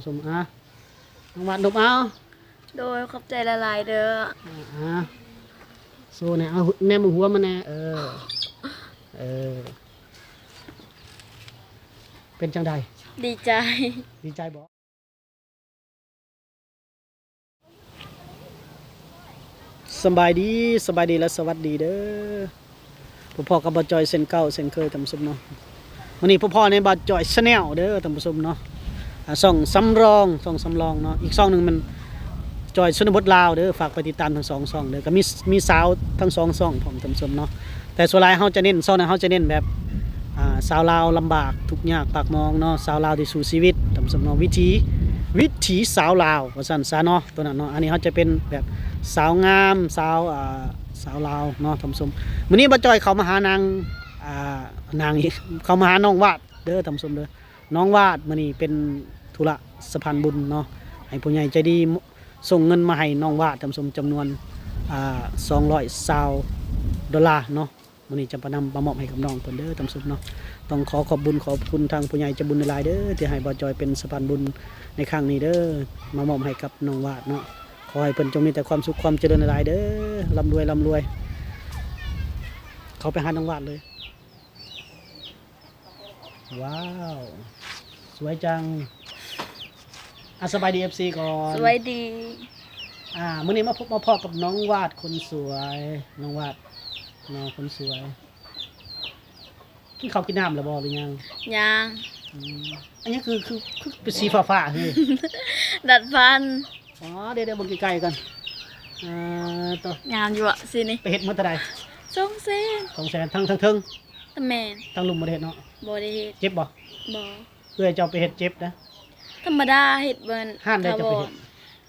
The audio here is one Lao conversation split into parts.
ສົມ ອາ ນ້ອງວາດ ນົບເອົາ. ໂດຍ ຂອບໃຈຫຼາຍໆເດີ້. ອາ ໂຊແດ່ ເອົາ ແນມເບິ່ງຫົວມັນແດ່. ເອີ ເອີ ເປັນຈັ່ງໃດ? ດີໃຈ. ດີໃຈບໍ? ສະບາຍດີ ສະບາຍດີ ແລະ ສະຫວັດດີເດີ້. ພົບພໍ້ກັບບ່າວຈ່ອຍເຊັ່ນເກົ່າເຊັ່ນເຄີຍທ່ານຜູ້ຊົມເນາະ. ມື້ນີ້ພົບພໍ້ໃນບ່າວຈ່ອຍ Channel ເດີ້ທ່ານຜູ້ຊົມເນາະ. ອາ ຊ່ອງສຳລອງ ຊ່ອງສຳລອງເນາະ. ອີກຊ່ອງໜຶ່ງແມ່ນຈ່ອຍຊົນນະບົດລາວເດີ້. ຝາກໄປຕິດຕາມທັງສອງຊ່ອງເດີ້. ກໍມີ ມີສາວທັງສອງຊ່ອງພ້ອມທ່ານຜູ້ຊົມເນາະ. ແຕ່ສ່ວນຫຼາຍເຮົາຈະເນັ້ນ ຊ່ອງນັ້ນເຮົາຈະເນັ້ນແບບ ອ່າ ຊາວລາວລຳບາກທຸກຍາກປາກໝອງເນາະ, ຊາວລາວທີ່ສູ້ຊີວິດທ່ານຜູ້ຊົມເນາະ, ວິຖີ ວິຖີຊາວລາວວ່າຊັ້ນຊະເນາະ ໂຕນັ້ນເນາະ. ອັນນີ້ເຮົາຈະເປັນແບບສາວງາມ ສາວ ອ່າ ສາວລາວເນາະທ່ານຜູ້ຊົມ. ມື້ນີ້ບ່າວຈ່ອຍເຂົ້າມາຫານາງ ອ່າ ນາງອີກ ເຂົ້າມາຫານ້ອງວາດເດີ້ທ່ານຜູ້ຊົມເດີ້. ນ້ອງວາດມື້ນີ້ເປັນທຸລະສະພານບຸນເນາະ, ໃຫ້ຜູ້ໃຫຍ່ໃຈດີ ສົ່ງເງິນມາໃຫ້ນ້ອງວາດທ່ານຜູ້ຊົມ ຈຳນວນ ອ່າ ສອງຮ້ອຍຊາວໂດລາເນາະ. ມື້ນີ້ຈະມານຳມາມອບໃຫ້ກັບນ້ອງເພິ່ນເດີ້ທ່ານຜູ້ຊົມເນາະ. ຕ້ອງຂໍຂອບບຸນຂອບຄຸນທາງຜູ້ໃຫຍ່ໃຈບຸນຫຼາຍໆເດີ້ ທີ່ໃຫ້ບ່າວຈ່ອຍເປັນສະພານບຸນໃນຄັ້ງນີ້ເດີ້ ມາມອບໃຫ້ກັບນ້ອງວາດເນາະ. ຂໍໃຫ້ເພິ່ນຈົ່ງມີແຕ່ຄວາມສຸກຄວາມຈະເລີນຫຼາຍໆເດີ້ ລ່ຳລວຍ ລ່ຳລວຍ. ເຂົ້າໄປຫານ້ອງວາດເລີຍ. ວ້າວ ສວຍຈັງ. ອາ ສະບາຍດີ ເອັຟຊີ ກ່ອນ. ສະບາຍດີ. ອາ ມື້ນີ້ມາພົບມາພໍ້ກັບນ້ອງວາດຄົນສວຍ ນ້ອງວາດເນາະ ຄົນສວຍ. ກິນເຂົ້າກິນນ້ຳແລ້ວບໍ່ ຫຼືຍັງ? ຍັງ. ອືມ ອັນນີ້ຄື ຄື ຄືເປັນສີຟ້າໆ ເຮີ້ຍ? ດັດຟັນ. ອໍ ດຽວໆ ເບິ່ງໃກ້ໆກ່ອນ. ເອີ ໂຕ ງາມຢູ່ບໍສີນີ້? ໄປເຮັດໝົດເທົ່າໃດ? ສອງແສນ. ສອງແສນ ທັງ ທັງເທິງ? ແມ່ນ. ທັງລຸ່ມບໍ່ໄດ້ເຮັດເນາະ? ບໍ່ໄດ້ເຮັດ. ເຈັບບໍ່? ບໍ່. ເອື້ອຍເຈົ້າໄປເຮັດເຈັບນະ? ທຳມະດາ ເຮັດເບິ່ງ. ຮ້ານໃດເຈົ້າໄປເຮັດ?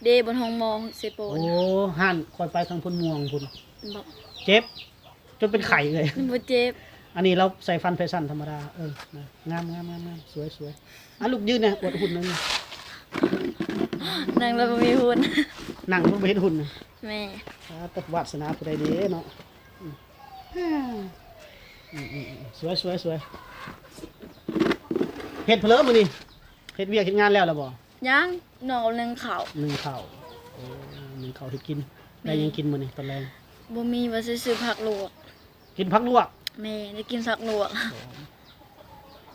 ເດ້ ບ່ອນໂຮງໝໍເຊໂປນ. ໂອ້ ຮ້ານຂ້ອຍໄປທາງໂພນມ່ວງພຸ້ນ. ບໍ່. ເຈັບ ຈົນເປັນໄຂ້ເລີຍ. ບໍ່ເຈັບ. ອັນນີ້ລາວໃສ່ຟັນແຟຊັນທຳມະດາ. ເອີ ງາມໆໆ ສວຍໆ. ອ່ະ ລຸກຢືນແດ່ ອວດຫຸ່ນໜຶ່ງ. ນັ່ງແລ້ວບໍ່ມີຫຸ່ນ. ນັ່ງແລ້ວບໍ່ເຫັນຫຸ່ນ. ແມ່. ອ່າ ແຕ່ວາດສະໜາຜູ້ໃດເດ້ເນາະ. ອືມ ອືມ ສວຍໆໆ. ເຮັດເພີ້ມື້ນີ້ ເຮັດວຽກເຮັດງານແລ້ວລະບໍ່? ຍັງ ນ້ອງໜຶ້ງເຂົ້າ. ໜຶ້ງເຂົ້າ. ໂອ້ ໜຶ້ງເຂົ້າເຮັດກິນ. ແມ່. ໄດ້ຫຍັງກິນມື້ນີ້ຕອນແລງ? ບໍ່ມີ ວ່າຊິຊື້ຜັກລວກ. ກິນຜັກລວກ? ແມ່ ໄດ້ກິນຜັກລວກ.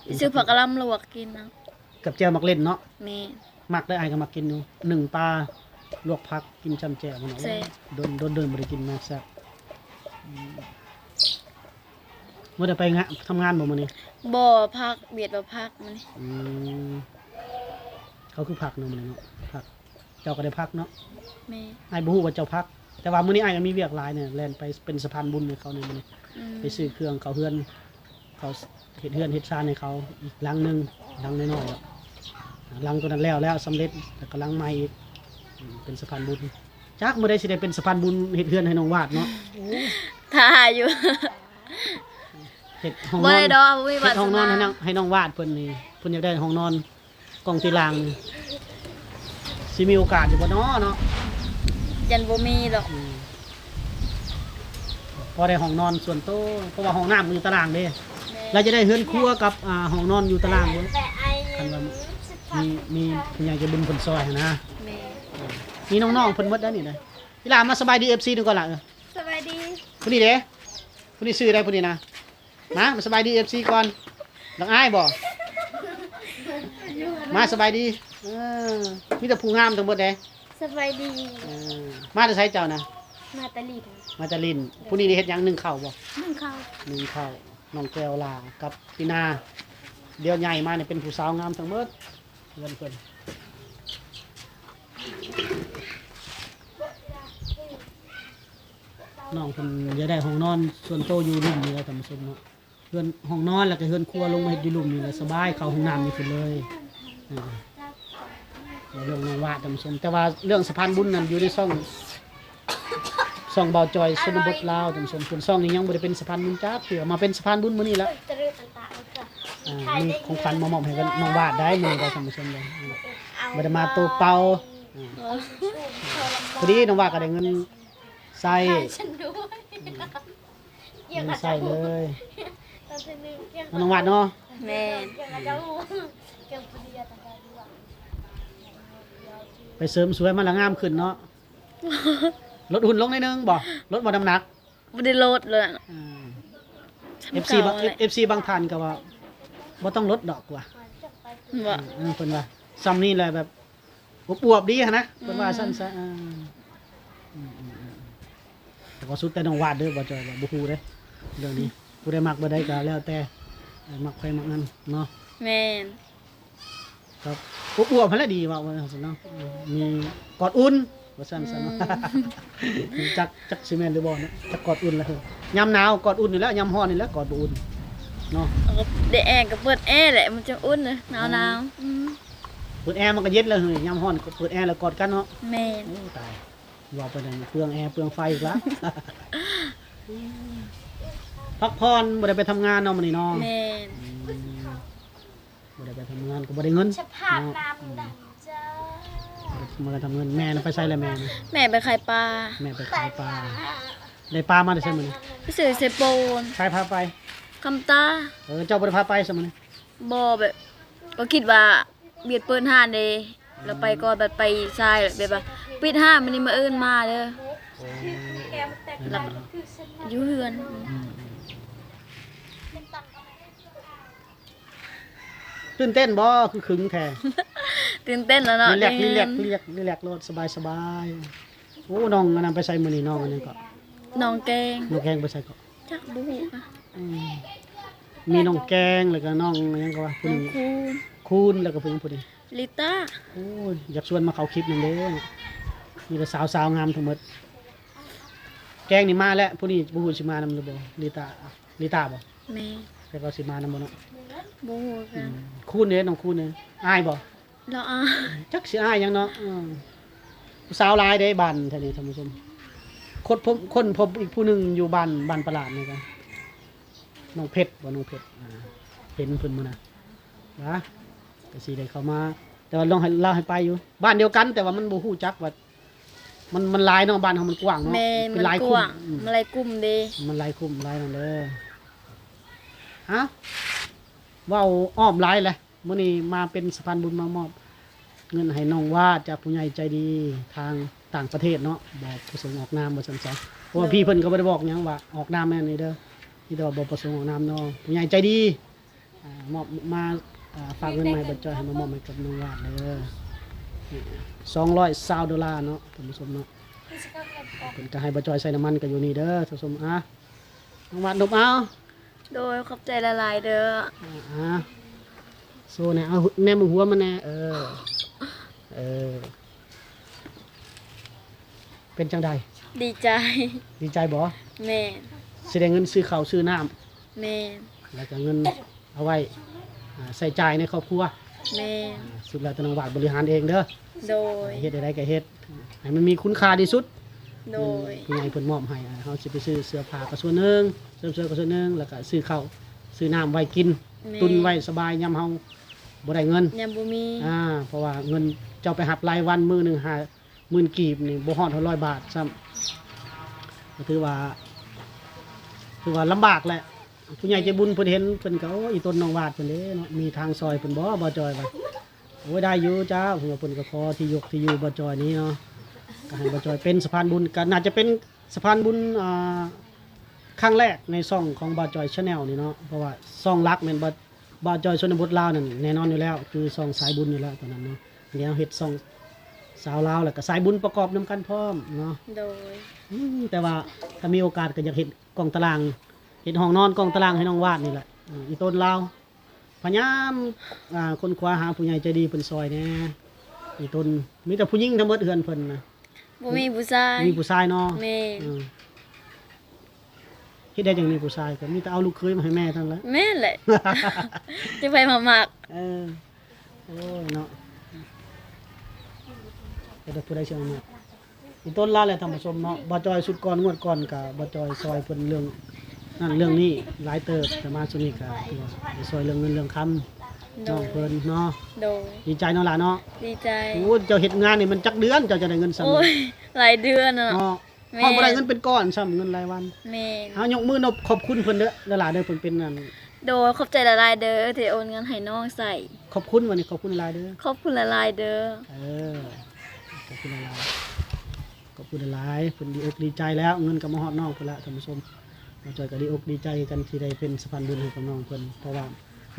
ໂອ້ ຊື້ຜັກກະຫຼໍ່າລວກກິນນະ ກັບແຈ່ວໝາກເລັ່ນເນາະ. ແມ່. ມັກເດີ້ ອ້າຍກໍມັກກິນຢູ່ ໜຶ້ງປາ ລວກຜັກ ກິນຈ້ຳແຈ່ວເນາະ. ແຊບ. ດົນ ດົນ ດົນບໍ່ໄດ້ກິນເນາະ ແຊບ. ອືມ ບໍ່ໄດ້ໄປງານ ທຳງານບໍ່ມື້ນີ້? ບໍ່ ພັກ ວຽກວ່າພັກມື້ນີ້. ອືມ ເຂົາຄືພັກເນາະມື້ນີ້ເນາະ ພັກ. ເຈົ້າກໍໄດ້ພັກເນາະ. ແມ່. ອ້າຍບໍ່ຮູ້ວ່າເຈົ້າພັກ ແຕ່ວ່າມື້ນີ້ອ້າຍກໍມີວຽກຫຼາຍນີ້ ແລ່ນໄປເປັນສະພານບຸນໃຫ້ເຂົາໃນມື້ນີ້. ອືມ ໄປຊື້ເຄື່ອງເຂົ້າເຮືອນ ເຂົາເຮັດເຮືອນເຮັດຊານໃຫ້ເຂົາອີກຫຼັງໜຶ່ງ ຫຼັງນ້ອຍໆ ຫຼັງໂຕນັ້ນແລ້ວ ແລ້ວສຳເລັດ ແລ້ວກໍຫຼັງໃໝ່ອີກ. ອືມ ເປັນສະພານບຸນ. ຈັກມື້ໃດຊິໄດ້ເປັນສະພານບຸນເຮັດເຮືອນໃຫ້ນ້ອງວາດເນາະ. ໂອ້ ຖ້າຢູ່ ເຮັດຫ້ອງນອນ ບໍ່ໄດ້ດອກ ບໍ່ມີວາດສະໜາ. ເຮັດຫ້ອງນອນໃຫ້ນ້ອງ ໃຫ້ນ້ອງວາດເພິ່ນນີ້ ເພິ່ນຢາກໄດ້ຫ້ອງນອນ ກ້ອງຕີລາງນີ້ ຊິມີໂອກາດຢູ່ບໍ່ເນາະ ເນາະ? ຢ້ານບໍ່ມີດອກ. ອືມ ພໍໄດ້ຫ້ອງນອນສ່ວນໂຕ ເພາະວ່າຫ້ອງນ້ຳມັນຢູ່ຕາລາງເດ້. ແມ່ນ. ລະຈະໄດ້ເຮືອນຄົວກັບ ອ່າ ຫ້ອງນອນຢູ່ຕາລາງເດ້ ຄັນວ່າມີ ມີຜູ້ໃຫຍ່ໃຈບຸນເພິ່ນຊ່ອຍຫັ້ນນະ. ແມ່ນ. ເອີ ມີນ້ອງໆເພິ່ນໝົດໄດ໋ນີ້ນະ. ອີຫຼາມາສະບາຍດີ ເອັຟຊີ ດູກ່ອນລະ. ເອີ ສະບາຍດີ. ຜູ້ນີ້ເດ້ ຜູ້ນີ້ຊື່ໃດ ຜູ້ນີ້ນະ? ມາ ມາສະບາຍດີ ເອັຟຊີ ກ່ອນ. ລະອາຍບໍ່? ມາສະບາຍດີ. ເອີ ມີແຕ່ຜູ້ງາມທັງໝົດເດ້. ສະບາຍດີ. ເອີ ມາແຕ່ໃສເຈົ້ານະ? ມາແຕ່ຫຼິ້ນ. ມາແຕ່ຫຼິ້ນ. ຜູ້ນີ້ນີ້ເຮັດຫຍັງ? ໜຶ້ງເຂົ້າບໍ່? ໜຶ້ງເຂົ້າ. ໜຶ້ງເຂົ້າ. ນ້ອງແກ້ວຫຼ້າກັບຕີນາ ດຽວໃຫຍ່ມານີ້ເປັນຜູ້ສາວງາມທັງໝົດ ເຮືອນເພິ່ນ. ນ້ອງເພິ່ນຢາກໄດ້ຫ້ອງນອນສ່ວນໂຕຢູ່ລຸ່ມນີ້ແຫຼະທ່ານຜູ້ຊົມເນາະ. ເຮືອນຫ້ອງນອນ ແລ້ວກໍເຮືອນຄົວລົງມາເຮັດຢູ່ລຸ່ມນີ້ແຫຼະ ສະບາຍ ເຂົ້າຫ້ອງນ້ຳຢູ່ພຸ້ນເລີຍ. ເອີ ເລື່ອງນ້ອງວາດທ່ານຜູ້ຊົມ ແຕ່ວ່າເລື່ອງສະພານບຸນນັ້ນຢູ່ໃນຊ່ອງ ຊ່ອງບ່າວຈ່ອຍຊົນນະບົດລາວທ່ານຜູ້ຊົມ. ສ່ວນຊ່ອງນີ້ຍັງບໍ່ໄດ້ເປັນສະພານບຸນຈັກເທື່ອ ມາເປັນສະພານບຸນມື້ນີ້ລະ. ອ່າ ມີຂອງຂວັນມາມອບໃຫ້ກັບນ້ອງວາດໄດ້ມື້ນີ້ໄດ້ທ່ານຜູ້ຊົມເດີ. ບໍ່ໄດ້ມາໂຕເປົ່າ. ພໍດີນ້ອງວາດກໍໄດ້ເງິນໃຊ້ ເງິນໃຊ້ເລີຍ ນ້ອງວາດເນາະ. ແມ່ນ. ໄປເສີມສວຍມາລະງາມຂຶ້ນເນາະ. ລົດຫຸ່ນລົງໜ້ອຍໜຶ່ງບໍ່? ລົດບໍ່ນ້ຳໜັກ? ບໍ່ໄດ້ລົດເລີຍ. ອືມ ເອັຟຊີບາງ ເອີ ເອັຟຊີບາງທ່ານກໍວ່າບໍ່ຕ້ອງລົດດອກວ່າ. ບໍ່ ເອີ ເພິ່ນວ່າຊ່ຳນີ້ແຫຼະແບບອວບໆດີຫັ້ນນະ ເພິ່ນວ່າ ອືມ ຊັ້ນຊະ. ເອີ ອືມໆໆ ແຕ່ກໍສຸດແຕ່ນ້ອງວາດເດີ ບໍ່ຈອຍວ່າບໍ່ຮູ້ເດ້ເລື່ອງນີ້. ຜູ້ໃດມັກແບບໃດກໍແລ້ວແຕ່ ເອີ ມັກໃຜມັກມັນເນາະ. ແມ່ນ. ກໍອວບໆຫັ້ນແຫຼະດີ ເວົ້າວ່າຊັ້ນເນາະ. ມີກອດອຸ່ນວ່າຊັ້ນຊະເນາະ. ອືມ ຈັກ ຈັກຊິແມ່ນຫຼືບໍ່ເນາະ ຈັກກອດອຸ່ນລະ. ຍາມໜາວກອດອຸ່ນຢູ່ແລ້ວ ຍາມຮ້ອນນີ້ແຫຼະກອດບໍ່ອຸ່ນເນາະ. ເອີ ໄດ້ແອກໍເປີດແອແຫຼະ ມັນຈັ່ງອຸ່ນນະ ໜາວໆ. ອືມ ອືມ ເປີດແອມັນກໍເຢັນແລ້ວເຮີ້ຍ ຍາມຮ້ອນກໍເປີດແອແລ້ວກອດກັນເນາະ. ແມ່ນ. ໂອ້ ຕາຍ ເວົ້າໄປນັ້ນເປືອງແອເປືອງໄຟອີກລະ. ພັກຜ່ອນ ບໍ່ໄດ້ໄປທຳງານເນາະມື້ນີ້ເນາະ. ແມ່ນ. ອືມ ບໍ່ໄດ້ໄປທຳງານກໍບໍ່ໄດ້ເງິນ ສະພາບ ເນາະ. ອືມ ບໍ່ໄດ້ທຳງານ ທຳເງິນ. ແມ່ນະໄປໃສລະແມ່ນະ? ແມ່ໄປຂາຍປາ. ແມ່ໄປຂາຍປາ. ໄດ້ປາມາແຕ່ໃສມື້ນີ້? ໄປຊື້ໃສ່ໂປນ. ໃຜພາໄປ? ຄຳຕາ. ເອີ ເຈົ້າບໍ່ໄດ້ພາໄປຊະມື້ນີ້? ບໍ່ ແບບ ກໍຄິດວ່າ ວຽດເປີດຮ້ານເດ້ ແລ້ວໄປກ່ອນ ບັດໄປສາຍ ແບບວ່າປິດຮ້ານມື້ນີ້ ມື້ອື່ນມາເດີ. ໂອ້ ແມ່ນໆ ຢູ່ເຮືອນ. ອືມໆ ຕື່ນເຕັ້ນບໍ່? ຄືຂຶງແທ້. ຕື່ນເຕັ້ນແລ້ວເນາະ ຣີແລັກ ຣີແລັກ ຣີແລັກ ຣີແລັກໂລດ ສະບາຍໆ. ໂອ້ ນ້ອງອັນນັ້ນໄປໃສມື້ນີ້? ນ້ອງອັນນັ້ນກໍ ນ້ອງແກງ. ນ້ອງແກງໄປໃສກໍ? ຈັກ ບໍ່ຮູ້. ອືມ ມີນ້ອງແກງ ແລ້ວກໍນ້ອງຫຍັງກໍວ່າ ຜູ້ໜຶ່ງ ຄູນ ຄູນ ແລ້ວກໍຜູ້ໜຶ່ງຜູ້ນີ້ ລິຕາ. ໂອ້ຍ ຢາກຊວນມາເຂົ້າຄລິບນຳເດ້ ມີແຕ່ສາວ ສາວງາມທັງໝົດ. ແກງນີ້ມາແລ້ວ ຜູ້ນີ້ບໍ່ຮູ້ຊິມານຳຫຼືບໍ່? ລິຕາ ລິຕາບໍ່? ແມ່ນ. ແຕ່ກໍຊິມານຳບໍ່ເນາະ? ບໍ່ຮູ້ຄືກັນ. ອືມ ຄູນເດ້ ນ້ອງຄູນເດ້ ອາຍບໍ່? ລາວອາຍ ຈັກຊິອາຍຫຍັງເນາະ. ເອີ ຜູ້ສາວຫຼາຍເດ້ບ້ານແຖວນີ້ທ່ານຜູ້ຊົມ. ຄົ້ນພົບ ຄົ້ນພົບອີກຜູ້ໜຶ່ງຢູ່ບ້ານ ບ້ານປະຫຼາດນີ້ກໍ ນ້ອງເພັດບໍ່? ນ້ອງເພັດ ອ່າ ເຫັນເພິ່ນມື້ນະ ວ່າກໍຊິໄດ້ເຂົ້າມາ ແຕ່ວ່າລອງໃຫ້ລາວໃຫ້ໄປຢູ່ ບ້ານດຽວກັນ ແຕ່ວ່າມັນບໍ່ຮູ້ຈັກວ່າ ມັນ ມັນຫຼາຍເນາະ ບ້ານເຮົາມັນກວ້າງເນາະ. ແມ່ນ ເປັນຫຼາຍຄຸ້ມ ມັນກວ້າງ. ອືມ ມັນຫຼາຍຄຸ້ມເດ້ ມັນຫຼາຍຄຸ້ມຫຼາຍນັ້ນເດີ. ຮະ ເວົ້າອ້ອມຫຼາຍແຫຼະ. ມື້ນີ້ມາເປັນສະພານບຸນມາມອບເງິນໃຫ້ນ້ອງວາດຈາກຜູ້ໃຫຍ່ໃຈດີທາງຕ່າງປະເທດເນາະ ບໍ່ປະສົງອອກນາມວ່າຊັ້ນຊະ. ເພາະວ່າ ໂດຍ ພີ່ເພິ່ນກໍບໍ່ໄດ້ບອກຫຍັງວ່າອອກນາມແມ່ນນີ້ເດີ ມີແຕ່ວ່າບໍ່ປະສົງອອກນາມເນາະ. ຜູ້ໃຫຍ່ໃຈດີ ອ່າ ມອບມາ ອ່າ ຝາກເງິນມາໃຫ້ບ່າວຈ້ອຍ ໃຫ້ມາມອບໃຫ້ກັບນ້ອງວາດເດີ ສອງຮ້ອຍຊາວໂດລາເນາະທ່ານຜູ້ຊົມເນາະ. ເພິ່ນກໍໃຫ້ບ່າວຈ້ອຍໃສ່ນ້ຳມັນກໍຢູ່ນີ້ເດີທ່ານຜູ້ຊົມ. ອ່າ ນ້ອງວາດນົບເອົາ. ໂດຍ ຂອບໃຈຫຼາຍໆເດີ. ອ່າ ໂຊແດ່ ເອົາແນມເບິ່ງຫົວມັນແດ່. ເອີ ເອີ ເປັນຈັ່ງໃດ? ດີໃຈ. ດີໃຈບໍ່? ແມ່ນ. ຊິໄດ້ເງິນຊື້ເຂົ້າຊື້ນ້ຳ. ແມ່ນ. ແລ້ວກໍເງິນເອົາໄວ້ ອ່າ ໃຊ້ຈ່າຍໃນຄອບຄົວ. ແມ່ນ. ອ່າ ສຸດແລ້ວແຕ່ນ້ອງວາດບໍລິຫານເອງເດີ. ໂດຍ. ເຮັດໃດໆກໍເຮັດ ໃຫ້ມັນມີຄຸນຄ່າທີ່ສຸດ. ໂດຍ. ເງິນຜູ້ໃຫຍ່ເພິ່ນມອບໃຫ້ ເຮົາຊິໄປຊື້ເສື້ອຜ້າກໍສ່ວນໜຶ່ງ ເສີມສວຍກໍສ່ວນໜຶ່ງ ແລ້ວກໍຊື້ເຂົ້າຊື້ນ້ຳໄວ້ກິນ. ແມ່ນ. ຕຸນໄວ້ສະບາຍ ຍາມເຮົາບໍ່ໄດ້ເງິນ ຍາມບໍ່ມີ. ອ່າ ເພາະວ່າເງິນເຈົ້າໄປຮັບລາຍວັນ ມື້ໜຶ່ງຫ້າໝື່ນກີບນີ້ ບໍ່ຮອດຮ້ອຍບາດຊ້ຳ ກໍຖືວ່າ ຖືວ່າລຳບາກແຫຼະ. ຜູ້ໃຫຍ່ໃຈບຸນເພິ່ນເຫັນ ເພິ່ນກໍ ໂອ້ ອີຕົນນ້ອງວາດເພິ່ນເດ້ເນາະ ມີທາງຊ່ອຍເພິ່ນບໍ່ ບ່າວຈ້ອຍວ່າ. ໂອ້ຍ ໄດ້ຢູ່ຈ້າ ເພິ່ນວ່າ ເພິ່ນກໍຂໍທີ່ຍົກທີ່ຢູ່ບ່າວຈ້ອຍນີ້ເນາະ ກໍໃຫ້ບ່າວຈ້ອຍເປັນສະພານບຸນ ກໍໜ້າຈະເປັນສະພານບຸນ ອ່າ ຄັ້ງແລກໃນຊ່ອງຂອງບ່າວຈ້ອຍ Channel ນີ້ເນາະ ເພາະວ່າຊ່ອງຫຼັກແມ່ນບ່າວ ບ່າວຈ້ອຍຊົນນະບົດລາວນັ້ນ ແນ່ນອນຢູ່ແລ້ວ ຄືຊ່ອງສາຍບຸນຢູ່ແລ້ວຕອນນັ້ນເນາະ. ດຽວເຮົາເຮັດຊ່ອງສາວລາວ ແລ້ວກໍສາຍບຸນປະກອບນຳກັນພ້ອມເນາະ. ໂດຍ. ອືມ ແຕ່ວ່າຖ້າມີໂອກາດກໍຢາກເຮັດ ກ້ອງຕາລາງ ເຮັດຫ້ອງນອນກ້ອງຕາລາງໃຫ້ນ້ອງວາດນີ້ແຫຼະ. ເອີ ອີຕົນລາວພະຍາຍາມ ອ່າ ຄົ້ນຄວ້າຫາຜູ້ໃຫຍ່ໃຈດີເພິ່ນຊ່ອຍແດ່. ອີຕົນ ມີແຕ່ຜູ້ຍິງທັງໝົດເຮືອນເພິ່ນນະ ບໍ່ມີຜູ້ຊາຍ. ມີຜູ້ຊາຍເນາະ. ແມ່ນ. ເອີ ເຮັດໄດ້ຈັ່ງມີຜູ້ຊາຍ ກໍມີແຕ່ເອົາລູກເຂີຍມາໃຫ້ແມ່ເທົ່ານັ້ນແຫຼະ. ແມ່ນແຫຼະ ຈັ່ງໃຜມາມັກ. ເອີ ໂອ້ຍເນາະ ແຕ່ຜູ້ໃດຊິມາມັກ. ອີຕົນລາວແຫຼະທ່ານຜູ້ຊົມເນາະ ບ່າວຈ້ອຍຊຸດກ່ອນ ງວດກ່ອນກະບ່າວຈ້ອຍຊ່ອຍເພິ່ນເລື່ອງນັ້ນເລື່ອງນີ້ຫຼາຍເຕີບ ແຕ່ມາຊຸດນີ້ກະຖືວ່າໄດ້ຊ່ອຍເລື່ອງເງິນເລື່ອງຄຳ ໂດຍ ນ້ອງເພິ່ນເນາະ. ໂດຍ. ດີໃຈເນາະຫຼາເນາະ. ດີໃຈ. ໂອ້ ເຈົ້າເຮັດງານນີ້ມັນຈັກເດືອນເຈົ້າຈະໄດ້ເງິນສ່ຳນີ້? ໂອ້ຍ ຫຼາຍເດືອນເນາະ. ເນາະ. ແມ່ນ. ເຮົາບໍ່ໄດ້ເງິນເປັນກ້ອນຊ້ຳ ເງິນລາຍວັນ. ແມ່ນ. ເຮົາຍົກມືນົບຂອບຄຸນເພິ່ນເດີ ຫຼາຍໆເດີ ເພິ່ນເປັນອັນ ໂດຍ ຂອບໃຈຫຼາຍໆເດີ ທີ່ໂອນເງິນໃຫ້ນ້ອງໃຊ້. ຂອບຄຸນ ວັນນີ້ຂອບຄຸນຫຼາຍໆເດີ. ຂອບຄຸນຫຼາຍໆເດີ. ເອີ ຂອບຄຸນຫຼາຍໆ ຂອບຄຸນຫຼາຍໆ ເພິ່ນດີອົກດີໃຈແລ້ວ ເງິນກໍມາຮອດນ້ອງເພິ່ນລະ ທ່ານຜູ້ຊົມ. ບ່າວຈ້ອຍກໍດີອົກດີໃຈຄືກັນທີ່ໄດ້ເປັນສະພານບຸນໃຫ້ກັບນ້ອງເພິ່ນ ເພາະວ່າ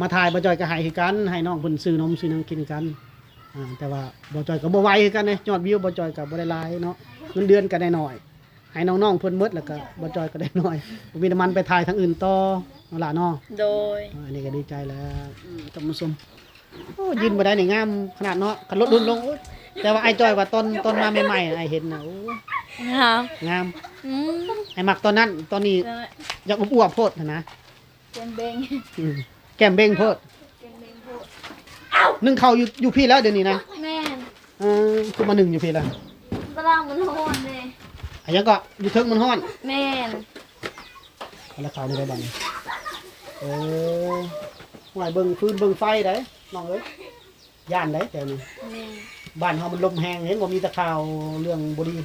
ມາຖ່າຍບ່າວຈ້ອຍກໍໃຫ້ຄືກັນ ໃຫ້ນ້ອງເພິ່ນຊື້ນົມຊື້ຫຍັງກິນຄືກັນ. ອ່າ ແຕ່ວ່າບ່າວຈ້ອຍກໍບໍ່ໄຫວຄືກັນເດ້ ຍອດວິວບ່າວຈ້ອຍກໍບໍ່ໄດ້ຫຼາຍເນາະ ເງິນເດືອນກໍໄດ້ໜ້ອຍ ໃຫ້ນ້ອງໆເພິ່ນໝົດ ແລ້ວກໍບ່າວຈ້ອຍກໍໄດ້ໜ້ອຍ ບໍ່ມີນ້ຳມັນໄປຖ່າຍທາງອື່ນຕໍ່ເນາະຫຼ້າເນາະ. ໂດຍ ເອີ ອັນນີ້ກໍດີໃຈແລ້ວ ອືມ ທ່ານຜູ້ຊົມ. ໂອ້ ຢືນບໍ່ໄດ້ນີ້ ງາມຂະໜາດເນາະ ຄັນລົດລຸ້ນລົງ. ໂອ້ຍ ແຕ່ວ່າອ້າຍຈ້ອຍວ່າຕອນ ຕອນມາໃໝ່ໆ ອ້າຍເຫັນນະ ໂອ້ ງາມ ງາມ ອືມ ອ້າຍມັກຕອນນັ້ນ ຕອນນີ້ ນັ້ນແຫຼະ ຢາກອວບໆໂພດຫັ້ນນະ ແກ້ມເບັງ ອືມ ແກ້ມເບັງໂພດ ແກ້ມເບັງໂພດ. ໜຶ້ງເຂົ້າຢູ່ ຢູ່ພີ້ແລ້ວດຽວນີ້ນະ. ແມ່ນ ເອີ ຄືມາໜຶ້ງຢູ່ພີ້ລະ ຕາລາງມັນຮ້ອນເດ້. ອາ ຫຍັງເກາະ ຢູ່ເທິງມັນຮ້ອນ. ແມ່ນ ເອົາລະເຂົ້ານີ້ໄດ້ບັດນີ້. ເອີ ຫ້ວຍ ເບິ່ງຟືນເບິ່ງໄຟໄດ໋ນ້ອງເອີຍ ຢ້ານໄດ໋ແຖວນີ້. ແມ່ນ ບ້ານເຮົາມັນລົມແຮງ ເຫັນບໍ່ ມີແຕ່ຂ່າວເລື່ອງບໍ່ດີ.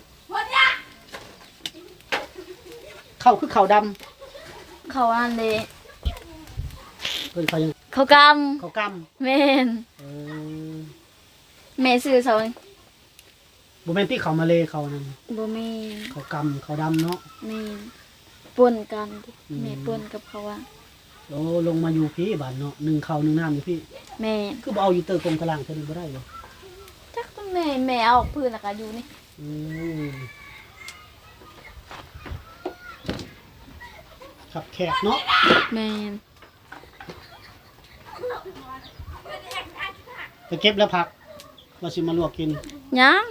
ເຂົ້າຄືເຂົ້າດຳ ເຂົ້າອັນນັ້ນເດ້ ເອີ້ນເຂົ້າຫຍັງ? ເຂົ້າກຳ ເຂົ້າກຳ. ແມ່ນ ເອີ ແມ່ຊື້ເຊົານີ້ ບໍ່ແມ່ນຕິເຂົ້າມາເລເຂົ້ານັ້ນ? ບໍ່ແມ່ນ ເຂົ້າກຳ ເຂົ້າດຳເນາະ. ແມ່ນ ປົນກັນຕິ ອືມ ແມ່ປົນກັບເຂົາວ່າ. ໂອ້ ລົງມາຢູ່ພີ້ບາດເນາະ ໜຶ້ງເຂົ້າໜຶ້ງນ້ຳຢູ່ພີ້. ແມ່ນ ຄືບໍ່ເອົາຢູ່ເຕີກົງຕະລ່າງເທື່ອໜຶ່ງບໍ່ໄດ້ບໍ່? ຈັກແມ່ ແມ່ເອົາອອກພື້ນແລ້ວກໍຢູ່ນີ້. ອືມ ຄັບແຄບເນາະ. ແມ່ນ ໄປເກັບແລ້ວຜັກ ວ່າຊິມາລວກກິນ. ຍັງ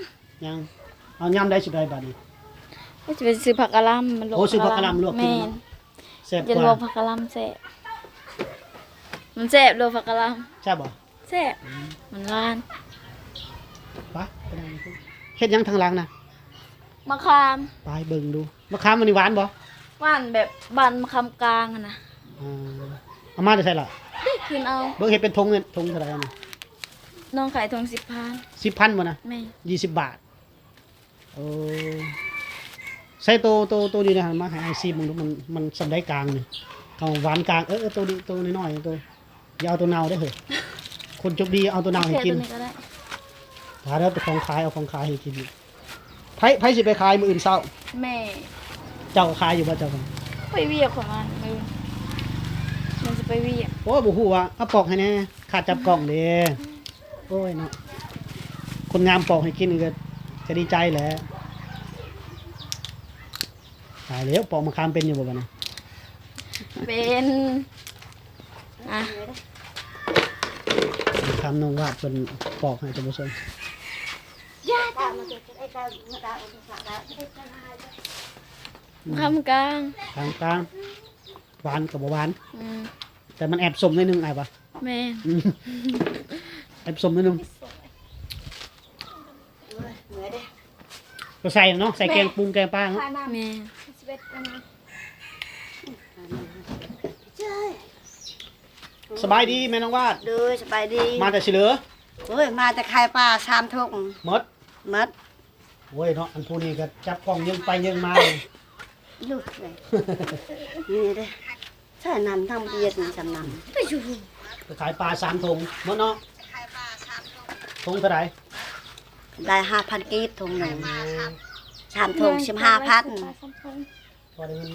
ຍັງ ເອົາຍາມໃດຊິໄປບາດນີ້? ວ່າຊິໄປຊື້ຜັກກະຫຼ່ຳມາລວກ. ໂອ້ ຊື້ຜັກກະຫຼ່ຳມາລວກກິນ. ແມ່ນ ເນາະ ແຊບກວ່າ ລວກຜັກກະຫຼ່ຳແຊບ. ມັນແຊບ ລວກຜັກກະຫຼ່ຳ. ແຊບບໍ່? ແຊບ ອືມ ມັນຫວານ. ໄປ ໄປນັ່ງຢູ່ພຸ້ນ ເຮັດຫຍັງທາງຫຼັງນະ? ມະຂາມ. ໄປເບິ່ງດູ ມະຂາມອັນນີ້ຫວານບໍ່? ຫວານແບບຫວານມະຂາມກາງຫັ້ນນະ. ເອີ ເອົາມາແຕ່ໃສລະ? ໄດ້ຂຶ້ນເອົາ. ເບິ່ງເຮັດເປັນຖົງເງິນ ຖົງເທົ່າໃດອັນນີ້? ນ້ອງຂາຍຖົງສິບພັນ. ສິບພັນບໍ່ນະ? ແມ່ນ ຍີ່ສິບບາດ. ເອີ ໃສ່ໂຕ ໂຕ ໂຕຢູ່ໃນຫັ້ນ ມາໃຫ້ອ້າຍຊີມເບິ່ງດູ ມັນ ມັນສ່ຳໃດກາງນີ້? ເອົາຫວານກາງ. ເອີ ເອີ ໂຕນີ້ ໂຕນ້ອຍໆ ໂຕ ຢ່າເອົາໂຕເນົ່າເດີເຮີ້ຍ ຄົນໂຊກດີເອົາໂຕເນົ່າໃຫ້ກິນ. ໂອເຄ ໂຕນີ້ກໍໄດ້. ຖ້າເດີ ໄປຂອງຂາຍ ເອົາຂອງຂາຍໃຫ້ກິນ. ໃຜ ໃຜຊິໄປຂາຍມື້ອື່ນເຊົ້າ? ແມ່. ເຈົ້າຂາຍຢູ່ບໍ່ເຈົ້າ? ໄປວຽກຂອງມັນມື້ອື່ນ ມັນຊິໄປວຽກ. ໂອ້ຍ ບໍ່ຮູ້ວ່າ ເອົາປອກໃຫ້ແດ່ ຂ້າຈັບກ້ອງເດ້. ໂອ້ຍເນາະ ຄົນງາມປອກໃຫ້ກິນກໍ ກໍດີໃຈແຫຼະ. ຕາຍແລ້ວ ປອກມະຂາມເປັນຢູ່ບໍ່ບັດນີ້? ເປັນ ອ່ະ ມະຂາມນ້ອງວາດເພິ່ນປອກໃຫ້ທ່ານຜູ້ຊົມ. ມະຂາມກາງ ມະຂາມກາງ ຫວານກໍບໍ່ຫວານ. ອືມ ແຕ່ມັນແອບສົ້ມໜ້ອຍໜຶ່ງ ອ້າຍວ່າ. ແມ່ນ ອືມ ແອບສົ້ມໜ້ອຍໜຶ່ງ. ໂອ້ຍ ເມື່ອຍເດ້ ກໍໃສ່ເນາະ ໃສ່ແກງປຸງແກງປາເນາະ. ແມ່ນ ສະບາຍດີແມ່ນ້ອງວາດ. ໂດຍ ສະບາຍດີ. ມາແຕ່ຊິເຫຼືອ? ໂອ້ຍ ມາແຕ່ຂາຍປາສາມຖົງ. ໝົດ? ໝົດ. ໂອ້ຍເນາະ ອັນຜູ້ນີ້ກໍຈັບກ້ອງເຍິງໄປເຍິງມາ. ລູກເອີຍ ນີ້ເດ້ ໃສ່ນ້ຳທັງບຽດນີ້ ສ່ຳນ້ຳ ໄປຂາຍປາສາມຖົງ ໝົດເນາະ. ຖົງເທົ່າໃດ? ໄດ້ຫ້າພັນກີບຖົງໜຶ່ງ. ໂອ້ ສາມຖົງສິບຫ້າພັນ. ພໍໄດ້ເງິນ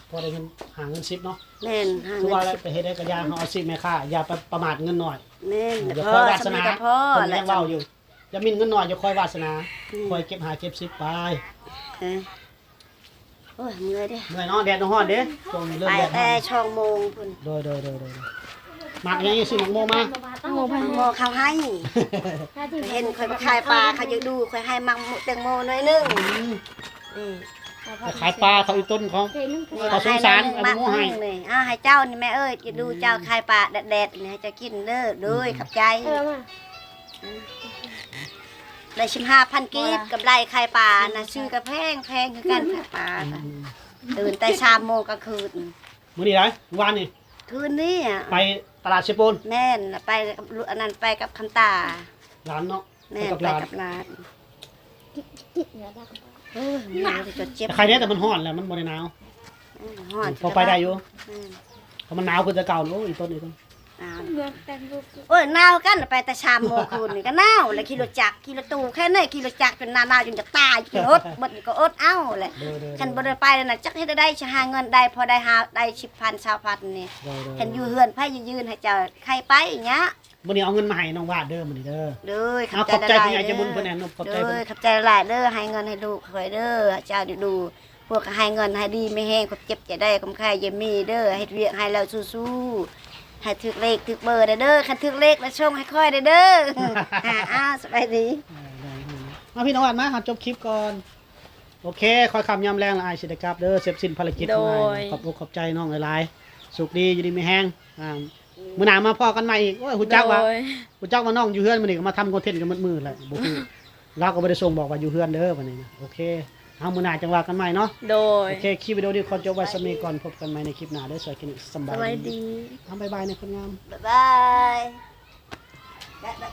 ພໍໄດ້ເງິນ ຫາເງິນສິບເນາະ. ແມ່ນ ຫາເງິນສິບ. ຄືວ່າແຫຼະ ໄປເຮັດໃດກໍຢ່າ ເຮົາອາຊີບແມ່ຄ້າ ຢ່າໄປປະໝາດເງິນໜ້ອຍ. ແມ່ນ ເອີ ຢ່າ ພໍ ຄອຍວາດສະໜາ. ເພິ່ນຍັງເວົ້າຢູ່ ຢ່າໝິ່ນເງິນໜ້ອຍ ຢ່າຄອຍວາດສະໜາ. ອືມ ຄອຍເກັບຫ້າເກັບສິບໄປ. ເອີ ໂອ້ຍ ເມື່ອຍເດ້ ເມື່ອຍເນາະ ແດດຮ້ອນເດ້. ຊ່ວງນີ້ເລີ່ມແດດຮ້ອນ ໄປແຕ່ສອງໂມງພຸ້ນ. ໂດຍໆໆໆ ໝາກຫຍັງ ຊື້ໝາກໂມມາ. ໝາກໂມເຂົາໃຫ້ ເຫັນຂ້ອຍມາຂາຍປາ ເຂົາຢາກດູ ຂ້ອຍໃຫ້ໝາກແຕງໂມໜ້ອຍໜຶ່ງ. ອືມ ນີ້ ໄປຂາຍປາເຂົາອີ່ຕົນເຂົາ ເຂົາສົງສານ ເອົາໝາກໂມໃຫ້. ນີ້ ອ່າ ໃຫ້ເຈົ້ານີ້ແມ່ເອີຍ ຢາກດູເຈົ້າຂາຍປາແດດໆ ນີ້ ໃຫ້ເຈົ້າກິນເດີ. ໂດຍ ຂອບໃຈ. ໄດ້ສິບຫ້າພັນກີບ ກຳໄລຂາຍປານະ ຊື້ກໍແພງ ແພງຄືກັນ ຂາຍປາ. ອືມ ຕື່ນແຕ່ສາມໂມງກາງຄືນ. ມື້ນີ້ໄດ໋ ວານນີ້ ຄືນນີ້ອະ ໄປຕະຫຼາດເຊໂປນ. ແມ່ນ ໄປກັບ ອັນນັ້ນ ໄປກັບຄຳຕາ ຫຼານເນາະ. ແມ່ນ ໄປກັບຫຼານ ໄປກັບຫຼານ. ໂອ້ຍ ເມື່ອຍເດ້ ຈົນເຈັບ. ແຕ່ໃຄແດ່ ແຕ່ມັນຮ້ອນແຫຼະ ມັນບໍ່ໄດ້ໜາວ. ອືມ ຮ້ອນ ພໍໄປໄດ້ຢູ່. ອືມ ເພາະມັນໜາວຂຶ້ນແຕ່ເກົ່າ. ໂອ້ຍ ອີ່ຕົ້ນ ອີ່ຕົ້ນ. ໜາວ ເມືອງແຕງໂມ ໂອ້ຍ ໜາວຄືກັນ ໄປແຕ່ສາມໂມງຄືນນີ້ກໍໜາວແຫຼະ ຂີ່ລົດຈັກ ຂີ່ລົດຕູ້ ແຄ່ນີ້ຂີ່ລົດຈັກຈົນໜາວ ໜາວຈົນຈະຕາຍ ຂີ່ລົດ ເບິດນີ້ກໍອົດເອົາແຫຼະ ໂດຍໆໆ ຄັນບໍ່ໄດ້ໄປນັ້ນນະ ຈັກເຮັດແນວໃດ ຊິຫາເງິນໄດ້ ພໍໄດ້ຫາ ໄດ້ສິບພັນ ຊາວພັນນີ້ ໂດຍໆໆ ຄັນຢູ່ເຮືອນໃຜຈະຢືນໃຫ້ເຈົ້າ ໃຜໄປຫຍັງ ມື້ນີ້ເອົາເງິນມາໃຫ້ນ້ອງວາດເດີ ມື້ນີ້ເດີ ໂດຍ ຂອບໃຈຫຼາຍໆເດີ ຂອບໃຈຜູ້ໃຫຍ່ໃຈບຸນເພິ່ນແນ່ ຂອບໃຈ ໂດຍ ເພິ່ນ ຂອບໃຈຫຼາຍເດີ ໃຫ້ເງິນໃຫ້ລູກຂ້ອຍເດີ ເຈົ້າດູ ພວກກໍໃຫ້ເງິນໃຫ້ດີມີແຮງ ຄວາມເຈັບຈະໄດ້ ຄວາມໄຂ້ຢ່າມີເດີ ເຮັດວຽກໃຫ້ແລ້ວສູ້ໆ ໃຫ້ຖືກເລກຖືກເບີແດ່ເດີ ຄັນຖືກເລກແລ້ວສົ່ງໃຫ້ຂ້ອຍແດ່ເດີ ອ່າ ສະບາຍດີ ມາພີ່ນ້ອງຫວານມາ ເຮົາຈົບຄລິບກ່ອນ ໂອເຄ ຄ່ອຍຄ່ຳຍາມແລງລະ ອ້າຍຊິໄດ້ກັບເດີ ເສັດສິ້ນພາລະກິດຂອງອ້າຍ ໂດຍ ຂອບອົກຂອບໃຈນ້ອງຫຼາຍໆ ສຸກດີ ຢູ່ດີມີແຮງ ອ່າ ມື້ໜ້າມາພໍ້ກັນໃໝ່ອີກ ໂອ້ຍ ຮູ້ຈັກວ່າ ໂດຍ ຮູ້ຈັກວ່ານ້ອງຢູ່ເຮືອນມື້ນີ້ກໍມາທຳຄອນເທັນກັນໝົດມື້ແຫຼະ ບໍ່ຮູ້ ລາວກໍບໍ່ໄດ້ສົ່ງບອກວ່າຢູ່ເຮືອນເດີ ບັດນີ້ນະ ໂອເຄ ເຮົາມື້ໜ້າຈັ່ງວ່າກັນໃໝ່ເນາະ ໂດຍ ໂອເຄ ຄລິບວິດີໂອນີ້ຂໍຈົບໄວ້ສ່ຳນີ້ກ່ອນ ພົບກັນໃໝ່ໃນຄລິບໜ້າເດີ ສວຍກິນ ສະບາຍດີ ສະບາຍດີ ເອົາ ບາຍບາຍແນ່ຄົນງາມ ບາຍບາຍ